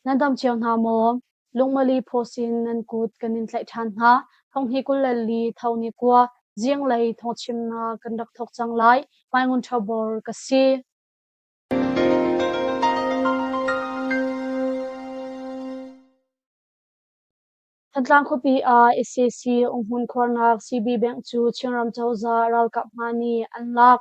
Nan dam cio hna maw? Lungmali phawsin nan kut kan in tlaih ṭhan hna. Thonghni 24 tho ni kua zinglei thawngchimnak kan rak thawk cang lai. Mai Ngun Ṭhabor ka si. Thantlang khuapi ah sac umhmun khuarnak CB Bank cu Chinram cozah ralkap hna nih an lak.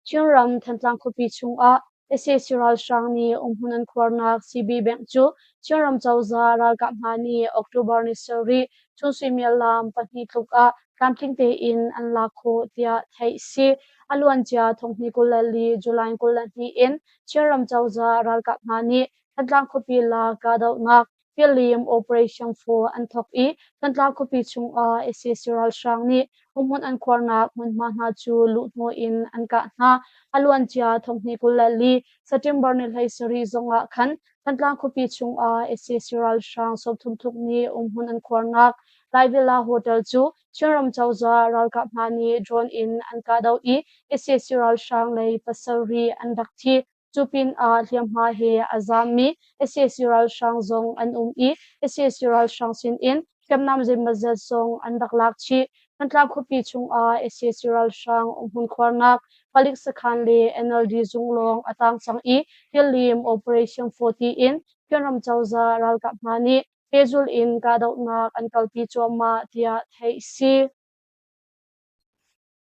Chinram Thantlang khuapi chungah sac ralhrang nih umhmun an khuarnak CB Bank cu Chinram cozah ralkap hna nih October ni sarih chun suimilam pahnih tluk ah tlamtling tein an lak khawh tiah theih a si. A luancia thonghni 24 July 22 in Chinram cozah ralkap hna nih Thantlang khuapi la kahdohnak Tilim Operation 4 an thawk i Thantlang khuapi chungah sac ralhrang nih umhmun an khuarnak hmunhma hna cu luhhnawh in an kah hna. A luancia thonghni 24 September ni 17 zongah khan Thantlang khuapi chungah sac ralhrang 30 tluk nih umhmun an khuarnak Lai Villa Hotel cu Chinram cozah ralkap hna nih drone in an kahdoh i sac ralhrang lei pasarih an rak thi. Cu pinah hliamhma he a zaammi sac ralhrang zong an um i sac ralhrang sinin hriamnam zeimawzat zong an rak lak chih. Thantlang khuapi chungah sac ralhrang umhmun khuarnak palik sakhan le NLD zung lawng a tang cang i Tilim Operation 40 in Chinram cozah ralkap hna nih pehzulh in kahdohnak an kalpi cuahmah tiah theih a si.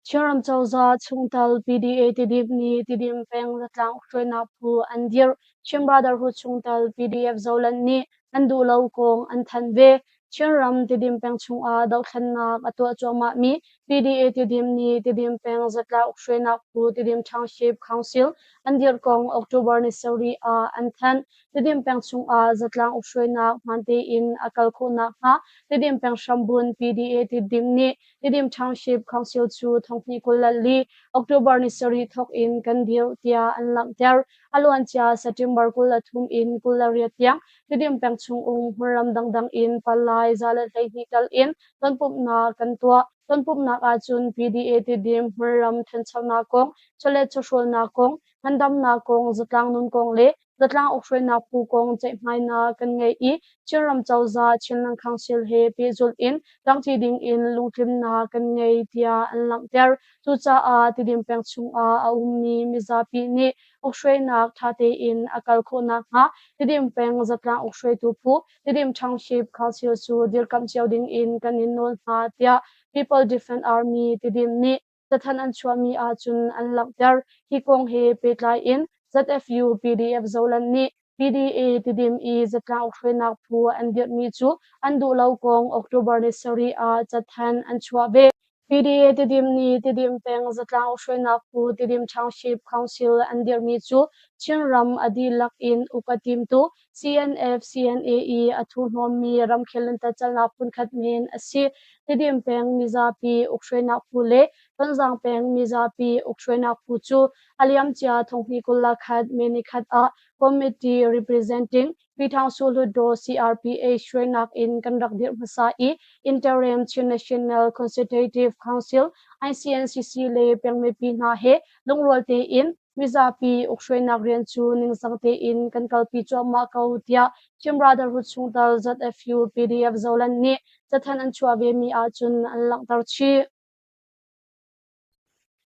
Chinram cozah chungtel PDA Tidim nih Tidim peng zatlang hruainak phu an dirh. Chin Brotherhood chungtel PDF Zoland nih an duh lo kong an thanh ve. Chinram Tidim peng chungah dohthlennak a tuah cuahmahmi PDA Tidim nih Tidim peng zatlang hruainak phu Tidim Township Council an dirh kong October ni sarih ah an thanh. Tidim peng chungah zatlang ukhruainak hmaan tein a kal khawh nakhnga Tidim peng hrambunh PDA Tidim nih Tidim Township Council cu thonghnih 24 October ni sarih thawk in kan dirh tiah an langhter. A luancia September 23 in 28 tiang Tidim peng chung um hmunram dangdang in palai 112 tal in tonpumhnak kan tuah. Tonpumhnak ahcun PDA Tidim hmunram thanchonak kong, chawlet chawhrawlnak kong, ngandamnak kong, zatlang nun kong le zatlang ukhruainak phu kong ceihmainak kan ngei i Chinram cozah Chinland Council he pehzulh in tlangci ding in lungtlinnak kan ngei tiah an langhter. Cucaah Tidim peng chungah a ummi mizapi nih ukhruainak ṭha tein a kal khawh nakhnga Tidim peng zatlang ukhruaitu phu Tidim Township Council cu dirkamh cio ding in kan in nawl hna tiah People Defence Army Tidim nih cathanh an chuahmi ahcun an langhter. Hi kong he pehtlai in ZFU PDF Zoland nih PDA Tidim i zatlang ukhruainak phu an dirhmi cu an duh lo kong October ni sarih ah cathanh an chuah ve. PDA Tidim nih Tidim peng zatlang ukhruainak phu Tidim Township Council an dirhmi cu Chinram a dihlak in uk a timtu CNF CNA i a thurhnawmmi ramkhel lentecelhnak phunkhat men a si. Tidim peng mizapi ukhruainak phu le Tonzang peng mizapi ukhruainak phu cu a liamcia thonghnih 21 May nikhat ah Committee Representing Pyithangsu Hluttaw CRPH hruainak in kan rak dirh hmasa i Interim Chin National Consultative Council ICNCC le peng mipi hna he lungrual tein Mizapi ukhruainak rian cu ningcang tein kan kalpi cuahmah ko tiah Chin Brotherhood chungtel ZFU PDF Zoland nih cathanh an chuah vemi ahcun an langhter chih.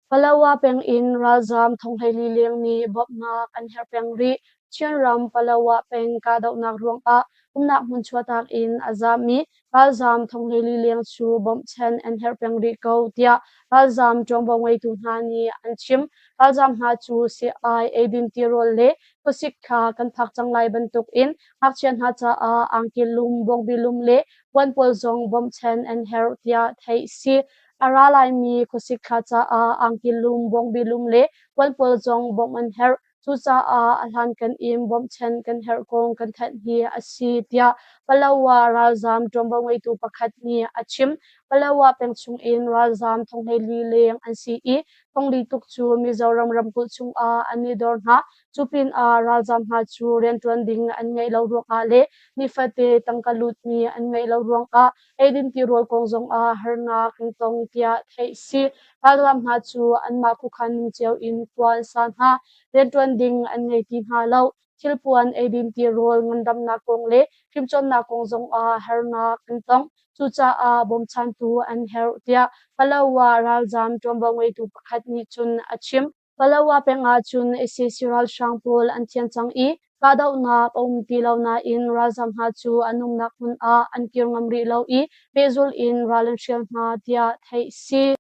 Palawa peng in ralzaam thonghleili leng nih bawmhnak an herh peng rih. Chinram Palawa peng kahdohnak ruangah umnak hmun chuahtak in a zaammi Ralzaam thonghleili leng cu bawmhchanh an herh peng rih ko tiah ralzaam ṭuanvo ngeitu hna nih an chim. Ralzaam hna cu sii-ai, eidin tirawl le khuasik thla kan phak cang lai bantuk in ngakchia hna caah angki lum, bawngbi lum le puan pawl zong bawmhchanh an herh tiah theih a si. A ra laimi khuasik thla caah angki lum, bawngbi lum le puan pawl zong bawmh an herh. Cucaah a hlankan in bawmhchanh kan herh kong kan thanh hi a si tiah Palawa ralzaam ṭuanvo ngeitu pakhat nih a chim. Palawa peng chungin ralzaam thonghleili leng an si i thongli tuk cu Mizoram ramkulh chungah an i dor hna. Cu pinah ralzaam hna cu rianṭuan ding an ngeih lo ruangah le nifate tangka lutmi an ngeih lo ruangah eidin tirawl kong zongah harnak an tong tiah theih a si. Ralzaam hna cu anmah khuakhan ning cio in khua an sa hna. Rianṭuan ding an ngei ti hna lo. Thilpuan, eidin tirawl, ngandamnak kong le fimcawnnak kong zongah harnak an tong. Cucaah bawmchantu an herh, tiah Palawa ralzaam ṭuanvo ngeitu pakhat nih cun a chim. Palawa peng ahcun sac ralhrang pawl an thian cang i kahdohnak a um ti lo nain ralzaam hna cu an umnak hmun ah an kir ngam rih lo i pehzulh in ral an hrial hna, tiah theih a si.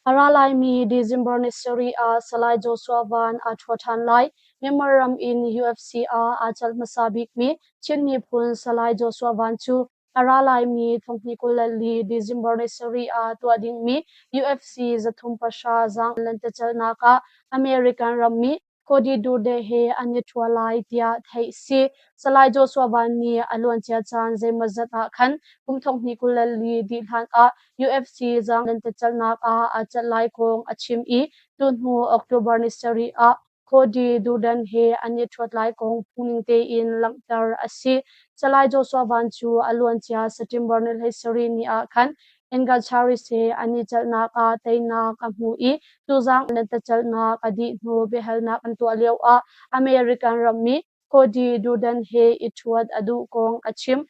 A ra laimi December ni sarih ah Salai Joshua Van aa ṭhua ṭhan lai. Myanmar ram in UFC ah aa celh hmasa bikmi Chin miphun Salai Joshua Van cu a ra laimi thonghnih 24 December ni sarih ah tuah dingmi UFC 310 zaang lentecelhnak ah American rammi Cody Durde he an i ṭhua lai tiah theih a si. Salai Joshua Van nih a luancia caan zeimawzat ah khan kum 2024 dih hlan ah UFC zaang lentecelhnak ah aa celh lai kong a chim i tuhnu October ni sarih ah Cody Durden he an i ṭhuat lai kong phungning tein langhter a si. Salai Joshua Van cu a luancia September ni 17 ni ah khan Engacharis he an i celhnak ah teinak a hmu i tuzang lentecelhnak a dih hnu biahalnak an tuah lioah American rammi Cody Durden he i ṭhuat a duh kong a chim.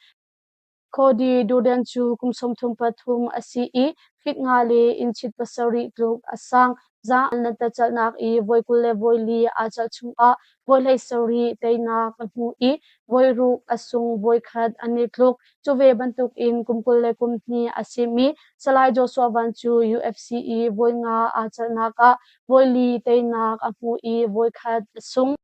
Cody Durden cu kum 33 a si i feet nga le inchit pasarih tluk a sang. Zaang lentecelhnak i voi 24 aa celh chungah voi 17 teinak a hmu i voi ruk a sung voi khat an i tluk. Cu ve bantukin kum 22 a simi Salai Joshua Van cu UFC i voi nga aa celhnak ah voi li teinak a hmu i voi khat a sung.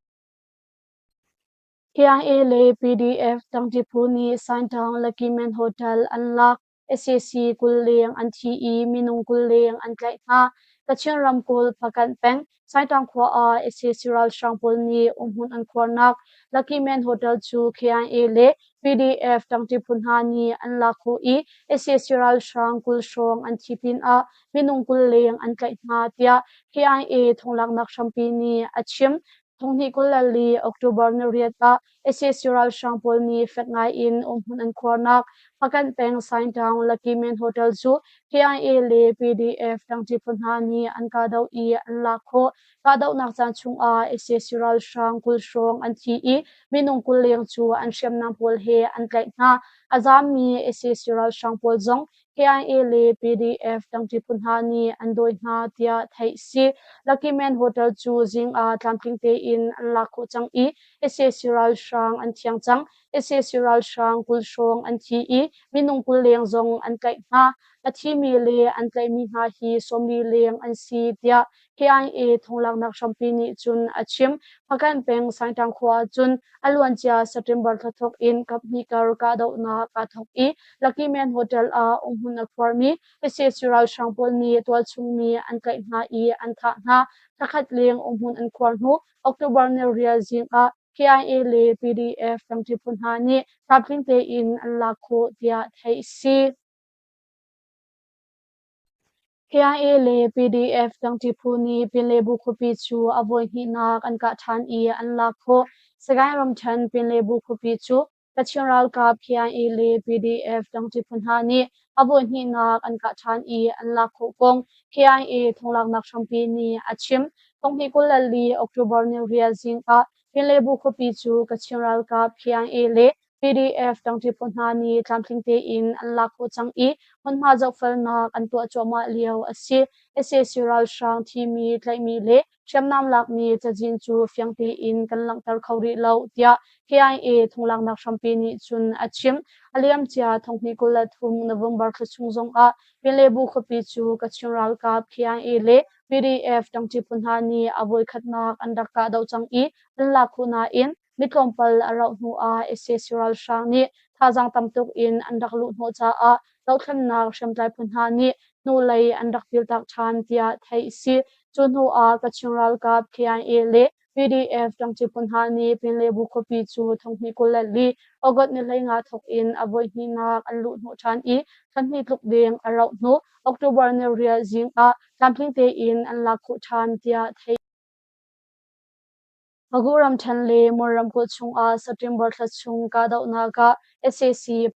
KIA le PDF tangṭi phu nih Saintang Lucky Man Hotel an lak. Sac 20 leng an thi i minung 20 leng an tlaih hna. Kachin ramkulh Phakanh peng Saitang khua ah sac ralhrang pawl nih umhmun an khuarnak Lucky Man Hotel cu KIA le PDF ṭangṭi phu hna nih an lak khawh i sac ralhrang 20 hrawng an thi pinah minung 20 leng an tlaih hna tiah KIA thonglaknak hrampi nih a chim. 2024 October ni riat ah sac ralhrang pawl nih fek ngai in umhmun an khuarnak Phakanh peng Saingtown Lucky Man Hotel cu KIA le PDF ṭangṭi phu hna nih an kahdoh i an lak khawh. Kahdohnak caan chungah sac ralhrang 20 hrawng an thi i minung 20 leng cu an hriamnam pawl he an tlaih hna. A zaammi sac ralhrang pawl zong KIA le PDF ṭangṭi phu hna nih an dawi hna tiah theih a si. Lucky Man Hotel cu zing ah tlamtling tein an lak khawh cang i sac ralhrang an thiang cang. Sac ralhrang 20 hrawng an thi i minung 20 leng zong an tlaih hna. A thimi le an tlaihmi hna hi 40 leng an si tiah KIA thonglaknak hrampi nih cun a chim. Hpakant peng Saingtang khua ah cun a luancia September thla thawk in kaphnih kar kahdohnak aa thawk i Lucky Man Hotel ah umhmun a khuarmi sac ralhrang pawl nih tualchung mi an tlaih hna i an thah hna. Thlakhat leng umhmun an khuar hnu October ni rial zing ah KIA le PDF ṭangṭi phu hna nih tlamtling tein an lak khawh tiah theih a si. KIA le PDF ṭangṭi phu nih Pinlebu khuapi cu a voihnihnak an kah ṭhan i an lak khawh. Sagaing ramṭhen Pinlebu khuapi cu Kachin ralkap KIA le PDF ṭangṭi phu hna nih a voihnihnak an kah ṭhan i an lak khawh kong KIA thonglaknak hrampi nih a chim. 2024 October ni riat zing ah Pinlebu khuapi cu Kachin ralkap KIA le PDF ṭangṭi phu hna nih tlamtling tein an lak khawh cang i hmunhma zohfelnak an tuah cuahmah lio a si. Sac ralhrang thimi, tlaihmi le hriamnam lakmi cazin cu fiang tein kan langhter kho rih lo, tiah KIA thonglaknak hrampi nih cun a chim. A liamcia 2023 November thla chung zongah Pinlebu khuapi cu Kachin ralkap KIA le PDF ṭangṭi phu hna nih a voikhatnak an rak kahdoh cang i an lak khawh nain Ni tlawmpal a rauh hnuah sac ralhrang nih thazaang tam tuk in an rak luh hnawh caah dohthlennak hriamtlai phu hna nih hnulei an rak tiltak ṭhan tiah theih a si. Cu hnuah Kachin ralkap KIA le PDF ṭangṭi phu hna nih Pinlebu khuapi cu 2024 August ni 15 thawk in a voihnihnak an luh hnawh ṭhan i thla hnih tluk deng a rauh hnu October ni riat zing ah tlamtling tein an lak khawh ṭhan tiah theih. Magu ramṭhen le Mon ramkulh chungah September thla chung kahdohnak ah sac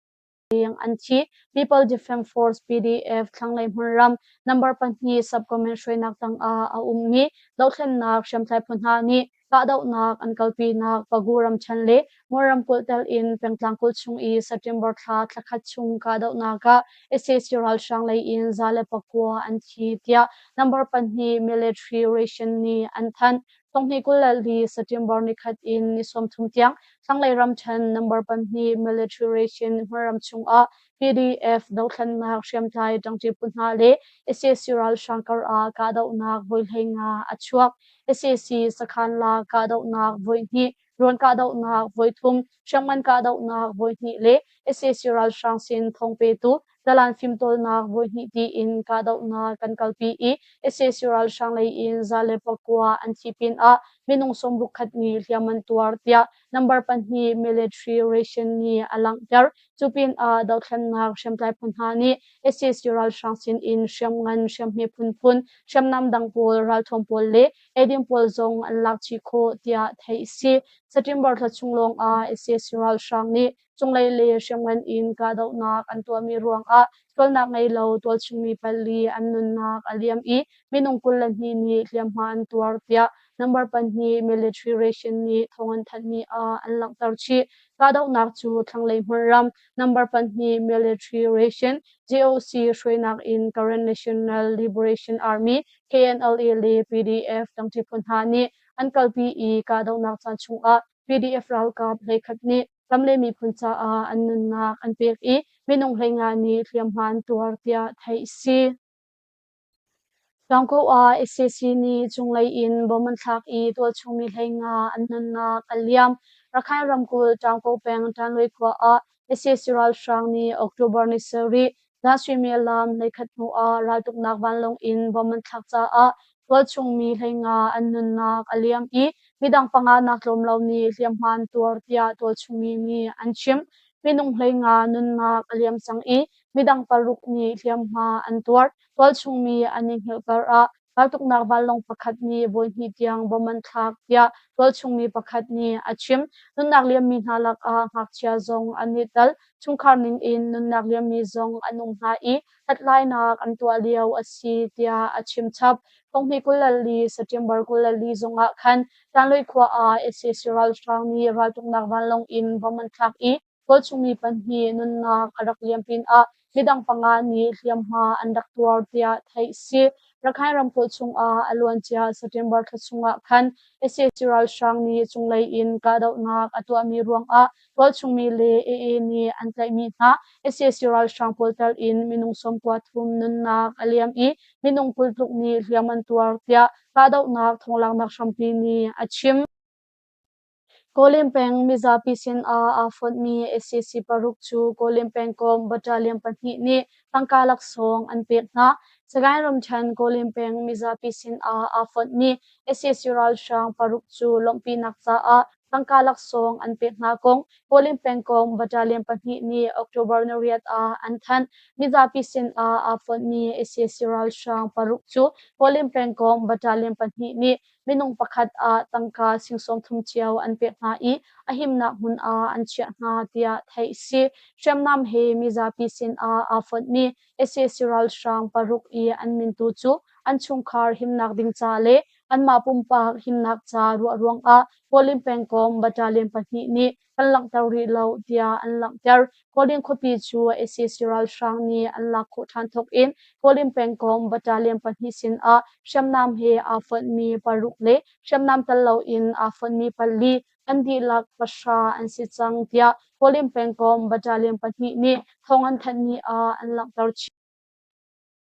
leng an thi. People Defence Force PDF thlanglei hmunram number pahnih sub-command hruainak tangah a ummi dohthlennak hriamtlai phu hna nih Kahdohnak an kalpinak Pagu ramṭhen le Ngaw ramkulh telh in pengtlang kulh chung i September thla thlakhat chung kahdohnak ah sac ralhrang lei in 109 an thi tiah number pahnih military ration nih an thanh. 2024 September nikhat in ni 30 tiang thlanglei ramṭhen number pahnih military ration hmunram chungah PDF dothlennak hriamtlai ṭangṭi phu hna le sac ralhrang kar ah kahdohnak voi 15 a chuak. Sac sakhan la kahdohnak voihnih, rawn kahdohnak voithum, hriamngan kahdohnak voihnih le sac ralhrang sin thawngpetu dalan fimtawlnak voihnih tiin kahdohnak kan kalpi i sac ralhrang lei in 109 an thi pinah minung 61 nih hliam an tuar tiah number pahnih military ration nih a langhter. Cu pinah dothlennak hriamtlai phu hna nih sac ralhrang sin in hriamngan hriamhme phunphun, hriamnam dang pawl, ralthuam pawl le eidin pawl zong an lak chih khawh tiah theih a si. September thla chung lawng ah sac ralhrang nih cunglei le hriamngan in kahdohnak an tuahmi ruangah sualnak ngei lo tualchungmi pali an nunnak a liam i minung 22 nih hliamhma an tuar tiah number pahnih military ration nih thawng an thanhmi ah an langhter chih. Kahdohnak cu thlanglei hmunram number pahnih military ration JOC hruainak in Karen National Liberation Army KNLA le PDF dangṭi phu hna nih an kalpi i kahdohnak caan chungah PDF ralkap 11 nih ram le miphun caah an nunnak an pek i minung 15 nih hliamhma an tuar tiah theih a si. Tlangko ah sac nih cunglei in bom an thlak i tualchung mi 15 an nunnak a liam. Rakhine ramkulh Tlangko peng Ṭanlui khua ah sac ralhrang nih October ni sarih zan suimilam 11 hnu ah raltuknak vanlawng in bom an thlak caah tualchung mi 15 an nunnak a liam i midang panga nak tlawm lo nih hliamhma an tuar tiah tualchung mi nih an chim. Minung 15 nunnak a liam cang i midang paruk nih hliamhma an tuar. Tualchung mi an i hngilh kar ah raltuknak vanlawng pakhat nih voihnih tiang bom an thlak tiah tualchung mi pakhat nih a chim. Nunnak liammi hna lakah ngakchia zong an i tel. Chungkhar ning in nunnak liammi zong an um hna i hlathlainak an tuah lio a si tiah a chim chap. Thonghnih 24 September 24 zongah khan Tanlui khua ah sac ralhrang nih raltuknak vanlawng in bom an thlak i Tualchungmi pahnih nunnak a rak liam pinah midang panga nih hliamhma an rak tuar tiah theih a si. Rakhine ramkulh chungah a luancia September thla chungah khan sac ralhrang nih cunglei in kahdohnak a tuahmi ruangah tualchungmi le AA nih an tlaihmi hna sac ralhrang pawl tel in minung 93 nunnak a liam i minung 20 tluk nih hliam an tuar tiah kahdohnak thawng hrampi nih a chim. Kawlin peng mizapi sinah aa fonhmi sac paruk cu Kawlin pengkomh battalion pahnih nih tangka laksawng an pek hna. Sagaing ramṭhen Kawlin peng mizapi sinah aa fonhmi sac ralhrang paruk cu lawmhpinak caah tangka laksawng an pek hna kong Kawlin pengkomh battalion pahnih nih October 8 ah an thanh. Mizapi sinah aa fonhmi sac ralhrang paruk cu Kawlin pengkomh battalion pahnih nih minung pakhat ah tangka sing 30 cio an pek hna i a himnak hmun ah an chiah hna tiah theih a si. Hriamnam he mizapi sinah aa fonhmi sac ralhrang paruk i an min tu cu an chungkhar himnak ding ca le anmah pumpak himnak ca ruah ruangah Kawlin pengkomh battalion pahnih nih kan langhter rih lo tiah an langhter. Kawlin khuapi cu sac ralhrang nih an lak khawh ṭhan thawk in Kawlin pengkomh battalion pahnih sinah hriamnam he aa fonhmi paruk le hriamnam tel loin aa fonhmi pali an dihlak pahra an si cang tiah Kawlin pengkomh battalion pahnih nih thawng an thanhmi ah an langhter chih.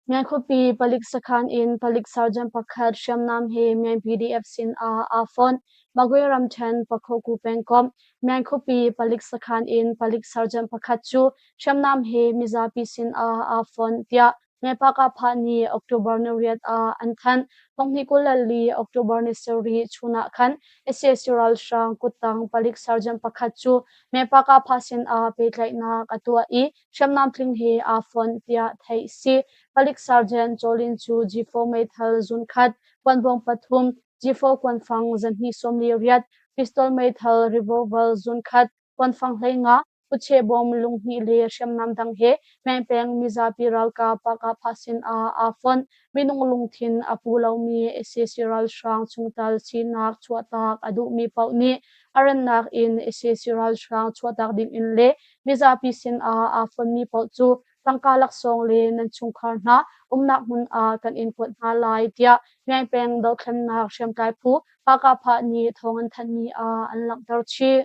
Myan khuapi palik sakhan in palik sergeant pakhat hriamnam he Myan PDF sin ah aa fonh. Magwe ramṭhen Pakhoku pengkomh Myan khuapi palik sakhan in palik sergeant pakhat cu hriamnam he mizapi sin ah aa fonh tiah Myanpakapha nih October ni riat ah an thanh. 2024 October ni sarih chun ah khan sac ralhrang kuttang palik sergeant pakhat cu Myanpakapha sin ah pehtlaihnak a tuah i hriamnam tling he aa fonh tiah theih a si. Palik Sergeant Jolin cu G4 meithal zunkhat, kuanbawng pathum, G4 kuanfang 248, pistol meithal revolver zunkhat, kuanfang 15, Kutchehbawm lunghnih le hriamnam dang he Meng peng mizapi ralkap Pakah sin ah aa fonh. Minung lungthin a pu lomi sac ralhrang chungtel sinak chuahtak a duhmi paoh nih a rannak in sac ralhrang chuahtak dingin le mizapi sin ah aa fonhmi paoh cu tangka laksawng le nan chungkhar hna umnak hmun ah kan in kuat hna lai tiah Myaing peng dothlennak hriamtlai phu Pakah nih thawng an thanhmi ah an langhter chih.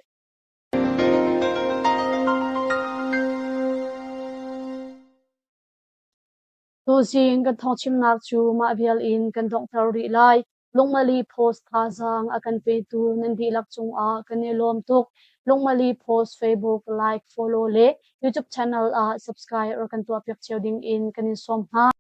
Tuzing kan thawngchimnak cu mah vial in kan donghter rih lai. Lungmali Post thazaang a kan petu nan dihlak cungah kan i lawm tuk. Lungmali Post Facebook like, follow le YouTube channel ah subscribe or kan tuahpiak cio ding in kan in sawm hna.